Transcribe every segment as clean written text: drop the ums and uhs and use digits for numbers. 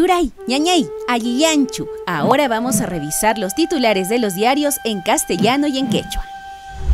Turay, ñañay, allillanchu. Ahora vamos a revisar los titulares de los diarios en castellano y en quechua.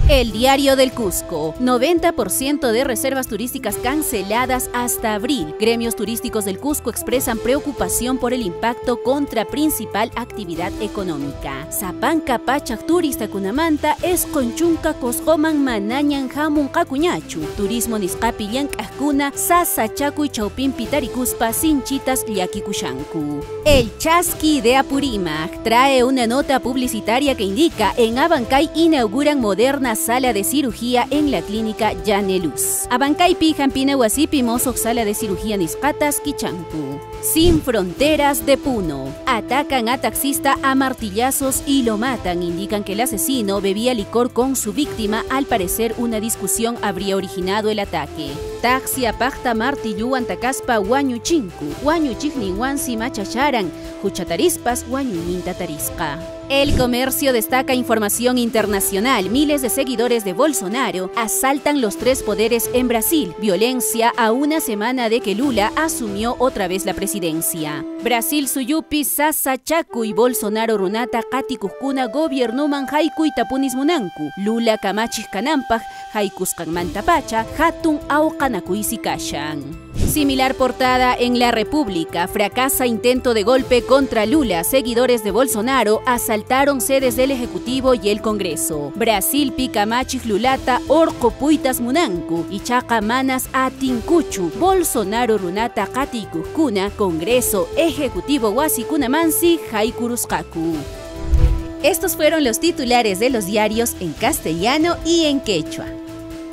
El Diario del Cusco. 90% de reservas turísticas canceladas hasta abril. Gremios turísticos del Cusco expresan preocupación por el impacto contra principal actividad económica. Sapanka pachak turistakunamanta 90 Qosqoman manañan hamunqakuñachu. Turismo nisqapi llank'aqkuna sasachakuy chawpinpi tarikuspa sinchitas llakikushanku. El Chasqui de Apurímac trae una nota publicitaria que indica en Abancay inauguran moderna sala de cirugía en la clínica Yaneluz. Abancaypi hampina wasipi mosoq sala de cirugía nisqatas kichanku. Sin Fronteras de Puno. Atacan a taxista a martillazos y lo matan. Indican que el asesino bebía licor con su víctima. Al parecer, una discusión habría originado el ataque. Taxi apaqta martilluwan takaspa wañuchinku. Wañuchiqninwansi machacharan. Huchatarispas wañuyninta tarisqa. El Comercio destaca información internacional. Miles de seguidores de Bolsonaro asaltan los tres poderes en Brasil. Violencia a una semana de que Lula asumió otra vez la presidencia. Brasil suyupi sasachakuy Bolsonaro runata qatikuqkuna gobiernuman haykuytapunis munanku. Lula kamachiq kananpaq haykusqanmantapacha hatun awqanakuysi kashan. Similar portada en La República. Fracasa intento de golpe contra Lula. Seguidores de Bolsonaro asaltaron sedes del Ejecutivo y el Congreso. Brasil kamachiq Lulata orqupuytas munanku. Ichaqa manas atinkuchu. Bolsonaro runata qatikuqkuna Congreso Ejecutivo wasikunamansi haykurusqaku. Estos fueron los titulares de los diarios en castellano y en quechua.